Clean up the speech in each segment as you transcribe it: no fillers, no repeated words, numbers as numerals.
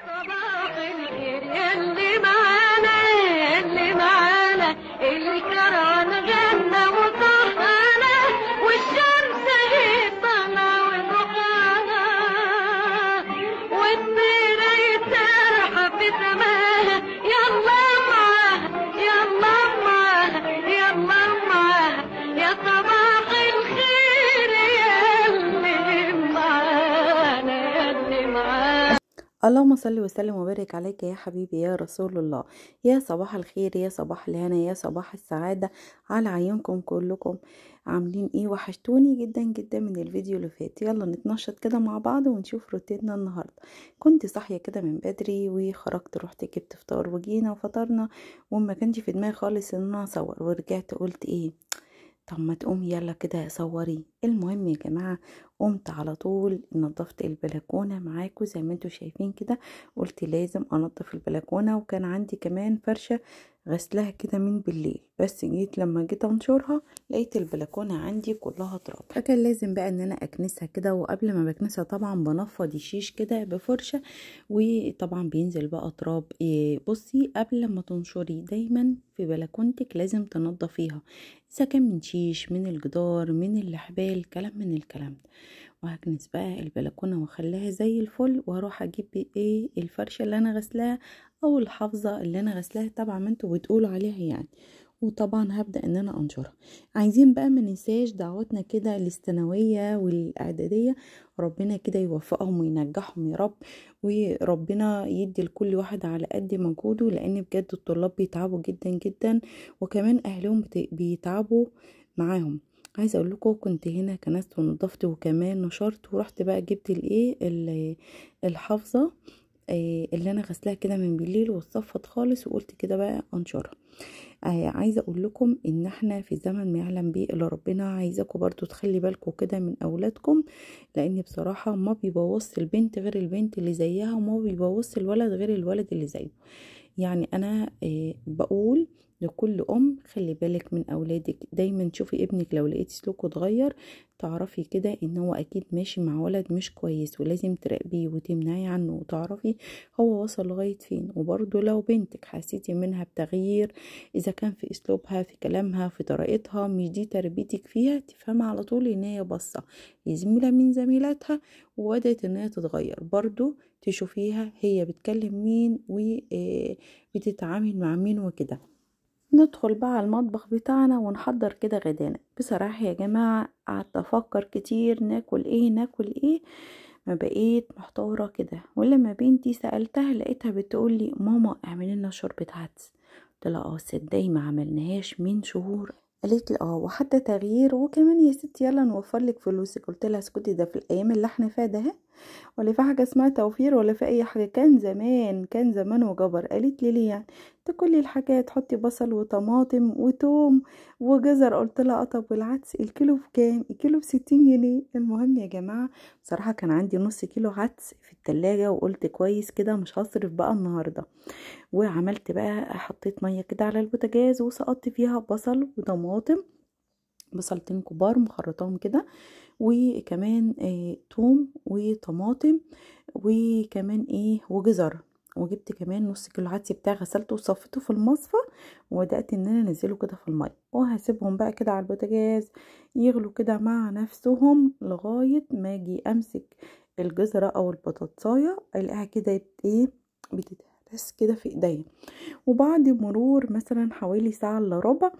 صباح الخير ياللي معانا ياللي معانا، الكروان غنى وصحانا، والشمس هي طالعه وضحاها، والطيرة يتسرح في سماها. يلا معاها يلا معاها يلا معاها، يا صباح الخير ياللي معانا ياللي معانا. اللهم صل وسلم وبارك عليك يا حبيبي يا رسول الله. يا صباح الخير، يا صباح الهنا، يا صباح السعادة على عيونكم كلكم. عاملين ايه؟ وحشتوني جدا جدا من الفيديو اللي فات. يلا نتنشط كده مع بعض ونشوف روتيننا النهارده. كنت صاحية كده من بدري وخرجت، رحت جبت فطار وجينا وفطرنا، وما كانش في دماغي خالص ان انا اصور، ورجعت قلت ايه، طب ما تقومي يلا كده صوري. المهم يا جماعة قمت على طول نظفت البلكونه معاكم زي ما انتم شايفين كده، قلت لازم انظف البلكونه، وكان عندي كمان فرشه غسلها كده من بالليل، بس جيت لما جيت انشرها لقيت البلكونه عندي كلها تراب، فكان لازم بقى ان انا اكنسها كده. وقبل ما بكنسها طبعا بنفض الشيش كده بفرشه، وطبعا بينزل بقى تراب. بصي قبل ما تنشري دايما في بلكونتك لازم تنضفيها، اذا كان من شيش، من الجدار، من الحبال، كلام من الكلام ده. وهكنس بقى البلكونه واخليها زي الفل، واروح اجيب ايه الفرشة اللي انا غسلاها او الحافظة اللي انا غسلاها طبعا ما انتوا بتقولوا عليها يعني، وطبعا هبدا ان انا انشرها. عايزين بقى ما ننساش دعواتنا كده للثانويه والاعداديه، ربنا كده يوفقهم وينجحهم يا رب، وربنا يدي لكل واحد على قد مجهوده، لان بجد الطلاب بيتعبوا جدا جدا، وكمان اهلهم بيتعبوا معاهم. عايزه اقول لكم كنت هنا كنست ونضفت وكمان نشرت، ورحت بقى جبت الايه الحافظة اللي انا غسلاها كده من بالليل واتصفت خالص، وقلت كده بقى انشرها. عايزه اقول لكم ان احنا في زمن ما يعلم بيه الا ربنا. عايزاكم برضو تخلي بالكم كده من اولادكم، لان بصراحة ما بيبوظ البنت غير البنت اللي زيها، وما بيبوظ الولد غير الولد اللي زيه. يعني انا بقول لكل ام خلي بالك من اولادك، دايما شوفي ابنك لو لقيتي سلوكه اتغير تعرفي كده ان هو اكيد ماشي مع ولد مش كويس، ولازم تراقبيه وتمنعي عنه وتعرفي هو وصل لغاية فين. وبرده لو بنتك حسيتي منها بتغيير، اذا كان في اسلوبها، في كلامها، في طريقتها، مش دي تربيتك فيها، تفهمي على طول ان هي باصة لزميله من زميلاتها وبدات ان هي تتغير. برده تشوفيها هي بتكلم مين وبتتعامل مع مين وكده. ندخل بقى على المطبخ بتاعنا ونحضر كده غدانا. بصراحة يا جماعة قعدت افكر كتير ناكل ايه ناكل ايه، ما بقيت محتارة كده. ولما بنتي سألتها لقيتها بتقول لي ماما اعملي لنا شوربة عدس. قلت لها اه صدقي ما عملناهاش من شهور. قالت لي اه وحتى تغيير، وكمان يا ستي يلا نوفر لك فلوسك. قلت لها اسكتي، ده في الايام اللي احنا فيها ده ولا في حاجة اسمها توفير ولا في اي حاجة، كان زمان كان زمان وجبر. قالت لي ليه يعني تاكلي الحاجة تحطي بصل وطماطم وتوم وجزر. قلت لها طب والعدس الكيلو بكام؟ الكيلو ب60 جنيه. المهم يا جماعة بصراحة كان عندي نص كيلو عدس في التلاجة، وقلت كويس كده مش هصرف بقى النهارده. وعملت بقى حطيت مية كده على البوتاجاز وسقطت فيها بصل وطماطم، بصلتين كبار مخرطاهم كده، وكمان توم وطماطم، وكمان ايه وجزر، وجبت كمان نص كيلو عدس بتاعي غسلته وصفيته في المصفى، وبدات ان انا انزله كده في المية، وهسيبهم بقى كده على البوتاجاز يغلوا كده مع نفسهم لغاية ما اجي امسك الجزره او البطاطسايه الاقيها كده ايه بتتهرس كده في ايديا. وبعد مرور مثلا حوالي ساعة الا ربع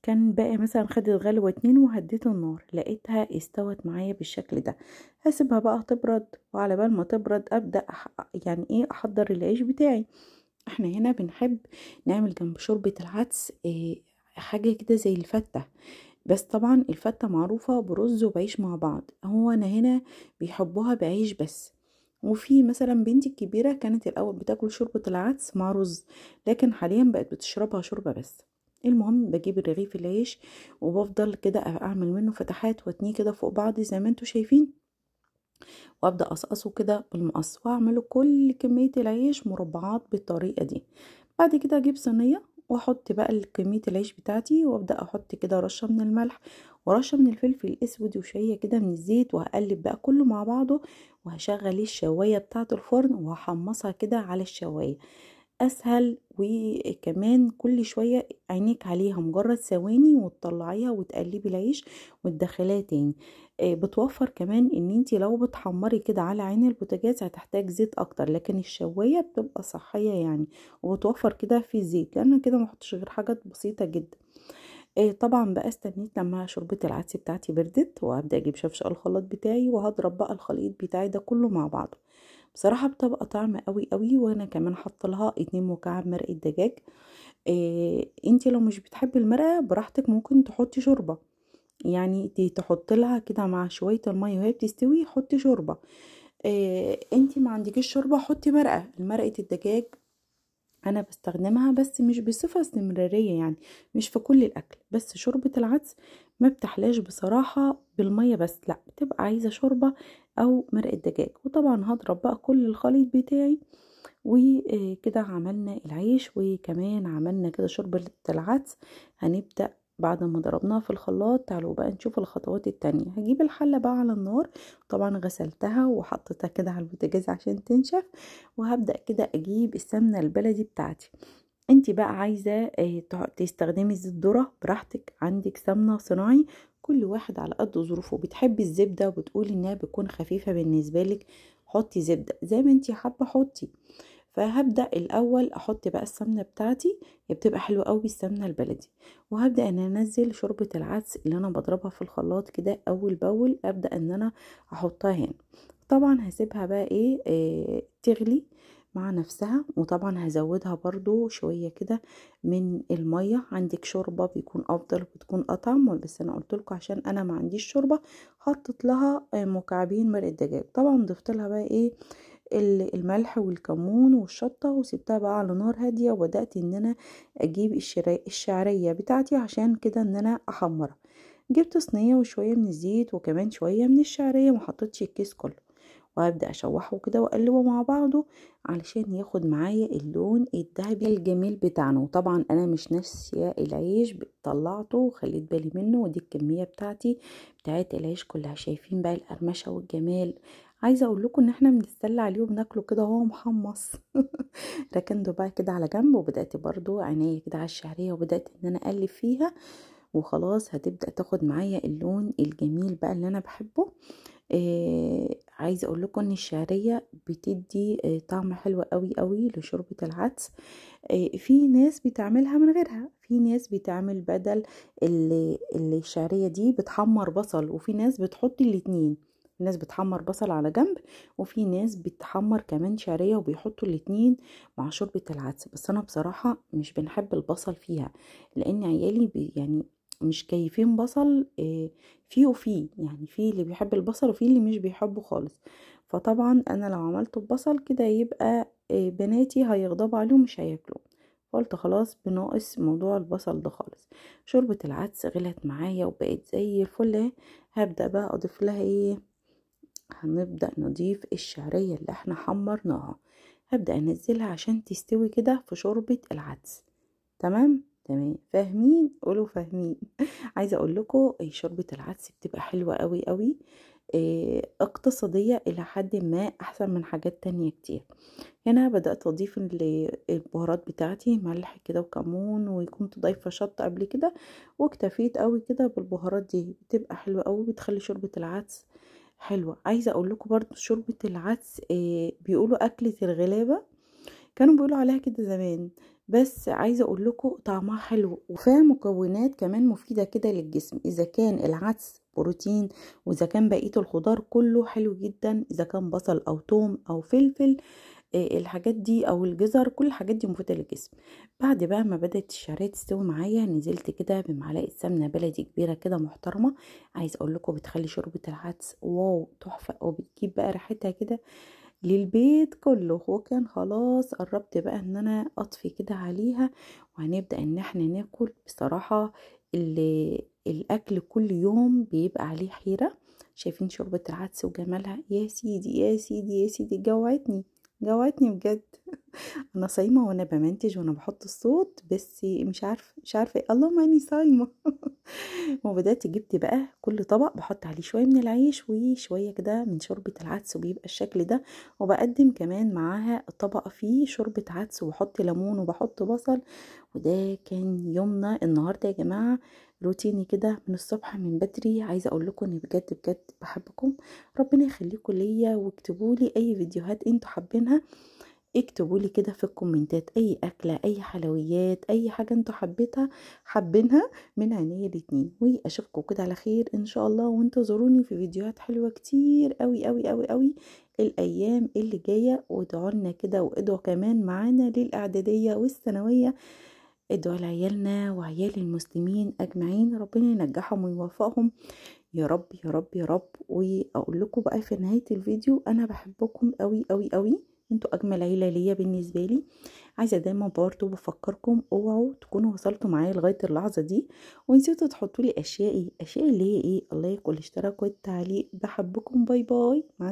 كان باقي مثلا خدت غلوة 2 وهديت النار، لقيتها استوت معايا بالشكل ده. هسيبها بقى تبرد، وعلى بال ما تبرد ابدا يعني ايه احضر العيش بتاعي. احنا هنا بنحب نعمل جنب شوربة العدس إيه حاجة كده زي الفتة، بس طبعا الفتة معروفة برز وبعيش مع بعض، هو انا هنا بيحبوها بعيش بس. وفي مثلا بنتي الكبيرة كانت الاول بتاكل شوربة العدس مع رز، لكن حاليا بقت بتشربها شوربة بس. المهم بجيب الرغيف العيش وبفضل كده اعمل منه فتحات واتنيه كده فوق بعض زي ما انتوا شايفين، وابدا اقصقصه كده بالمقص، واعمله كل كمية العيش مربعات بالطريقة دي. بعد كده اجيب صينية واحط بقى كمية العيش بتاعتي، وابدا احط كده رشه من الملح ورشه من الفلفل الاسود وشوية كده من الزيت، وهقلب بقى كله مع بعضه، وهشغل الشوايه بتاعه الفرن وهحمصها كده على الشوايه. اسهل، وكمان كل شوية عينيك عليها، مجرد ثواني وتطلعيها وتقلبي العيش وتدخليها تاني. بتوفر كمان ان انتي لو بتحمري كده على عين البوتاجاز هتحتاج زيت اكتر، لكن الشوايه بتبقى صحية يعني، وبتوفر كده في الزيت، لان كده ما احطش غير حاجات بسيطة جدا. طبعا بقى استنيت لما شوربة العدس بتاعتي بردت، وهبدا اجيب شفشق الخلاط بتاعي وهضرب بقى الخليط بتاعي ده كله مع بعضه. بصراحة بتبقى طعم قوي قوي. وانا كمان حاطه لها 2 مكعب مرقه دجاج. انتي لو مش بتحبي المرقه براحتك، ممكن تحطي شوربة، يعني تحط لها كده مع شوية المية وهي بتستوي حطي شوربة. انتي ما عندكيش شوربة حطي مرقه. المرقه الدجاج انا بستخدمها بس مش بصفة استمرارية، يعني مش في كل الاكل، بس شوربة العدس ما بتحلاش بصراحة بالمية بس، لا بتبقى عايزه شوربة او مرقه دجاج. وطبعا هضرب بقى كل الخليط بتاعي. وكده عملنا العيش، وكمان عملنا كده شوربة العدس. هنبدا بعد ما ضربناها في الخلاط، تعالوا بقى نشوف الخطوات التانية. هجيب الحلة بقى على النار، طبعا غسلتها وحطيتها كده على البوتاجاز عشان تنشف، وهبدأ كده اجيب السمنة البلدي بتاعتي. انتي بقى عايزة تستخدمي زيت ذرة براحتك، عندك سمنة صناعي، كل واحد على قد ظروفه. بتحبي الزبدة وبتقولي انها بتكون خفيفة بالنسبة لك، حطي زبدة زي ما انتي حابة حطي. فهبدأ الأول أحط بقى السمنة بتاعتي، هي بتبقى حلوة قوي السمنة البلدي. وهبدأ أن أنزل شوربة العدس اللي أنا بضربها في الخلاط كده أول بأول، أبدأ أن أنا أحطها هنا. طبعا هسيبها بقى إيه تغلي مع نفسها، وطبعا هزودها برضو شوية كده من المية. عندك شوربة بيكون أفضل وبتكون أطعم، بس أنا قلت لكم عشان أنا ما عنديش شوربة حطيت لها مكعبين مرقة دجاج. طبعا ضفت لها بقى إيه الملح والكمون والشطة، وسبتها بقى على نار هادية. وبدأت ان انا اجيب الشعرية بتاعتي عشان كده ان انا احمرها. جبت صينية وشوية من الزيت وكمان شوية من الشعرية، ما حطيتش الكيس كله، وهبدأ اشوحه كده واقلبه مع بعضه علشان ياخد معايا اللون الذهبي الجميل بتاعنا. وطبعا انا مش ناسيه العيش، طلعته وخليت بالي منه، ودي الكمية بتاعتي بتاعت العيش كلها. شايفين بقى القرمشه والجمال؟ عايزه اقول لكم ان احنا بنتسلى عليه وبناكله كده وهو محمص. ركنته بقى كده على جنب، وبدات برضو عينيا كده على الشعرية، وبدات ان انا اقلب فيها، وخلاص هتبدا تاخد معايا اللون الجميل بقى اللي انا بحبه. عايزه اقول لكم ان الشعرية بتدي طعم حلو قوي قوي لشوربه العدس. في ناس بتعملها من غيرها، في ناس بتعمل بدل الشعرية دي بتحمر بصل، وفي ناس بتحط الاتنين. في ناس بتحمر بصل على جنب، وفي ناس بتحمر كمان شعرية، وبيحطوا الاتنين مع شوربة العدس. بس انا بصراحة مش بنحب البصل فيها، لان عيالي يعني مش كيفين بصل، فيه وفيه، يعني في اللي بيحب البصل وفي اللي مش بيحبه خالص. فطبعا انا لو عملته ببصل كده يبقى بناتي هيغضبوا عليه ومش هياكلوه، فقلت خلاص بناقص موضوع البصل ده خالص. شوربة العدس غلت معايا وبقت زي الفل. هبدأ بقى اضيف لها ايه؟ هنبدأ نضيف الشعرية اللي احنا حمرناها، هبدأ انزلها عشان تستوي كده في شوربة العدس. تمام تمام، فاهمين؟ قولوا فاهمين. عايزة اقول لكم شوربة العدس بتبقى حلوة قوي قوي، اقتصادية الى حد ما، احسن من حاجات تانية كتير. هنا بدأت اضيف البهارات بتاعتي، ملح كده وكمون، وكنت ضايفة شطة قبل كده، واكتفيت قوي كده بالبهارات دي، بتبقى حلوة قوي، بتخلي شوربة العدس حلوة. عايزة اقول لكم برضو شوربة العدس بيقولوا اكلة الغلابة، كانوا بيقولوا عليها كده زمان، بس عايزة اقول لكم طعمها حلو، وفيها مكونات كمان مفيدة كده للجسم. اذا كان العدس بروتين، واذا كان بقية الخضار كله حلو جدا، اذا كان بصل او توم او فلفل، الحاجات دي او الجزر، كل الحاجات دي مفيدة للجسم. بعد بقى ما بدات الشعرية تستوي معايا، نزلت كده بمعلقه سمنه بلدي كبيرة كده محترمه. عايز اقول لكم بتخلي شوربة العدس واو تحفة، وبتجيب بقى ريحتها كده للبيت كله. وكان خلاص قربت بقى ان انا اطفي كده عليها، وهنبدا ان احنا ناكل. بصراحة الاكل كل يوم بيبقى عليه حيره. شايفين شوربة العدس وجمالها؟ يا سيدي يا سيدي يا سيدي، جوعتني جوعتني بجد. انا صايمه وانا بمنتج وانا بحط الصوت، بس مش عارفه اللهم اني صايمه. وبدات جبت بقى كل طبق بحط عليه شوية من العيش وشوية كده من شوربة العدس، وبيبقى الشكل ده. وبقدم كمان معاها طبقه فيه شوربة عدس، وبحط ليمون وبحط بصل. وده كان يومنا النهارده يا جماعة، روتيني كده من الصبح من بدري. عايزه اقول لكم ان بجد بجد بحبكم، ربنا يخليكم ليا. واكتبوا لي اي فيديوهات انتوا حابينها، اكتبوا لي كده في الكومنتات اي اكله، اي حلويات، اي حاجة انتوا حابينها من عينيا الاتنين. واشوفكم كده على خير ان شاء الله، وانتظروني في فيديوهات حلوة كتير قوي قوي قوي قوي الايام اللي جاية. وادعوا لنا كده، وادعوا كمان معانا للاعداديه والثانويه، ادعوا لعيالنا وعيال المسلمين اجمعين، ربنا ينجحهم ويوفقهم يا رب يا رب يا رب. واقول لكم بقى في نهاية الفيديو، انا بحبكم قوي قوي قوي، انتوا اجمل عيله ليا بالنسبة لي. عايزه دايما برضو بفكركم، اوعوا تكونوا وصلتوا معايا لغاية اللحظة دي ونسيتوا تحطوا لي اشيائي اللي هي ايه، ال like والاشتراك والتعليق. بحبكم، bye bye، مع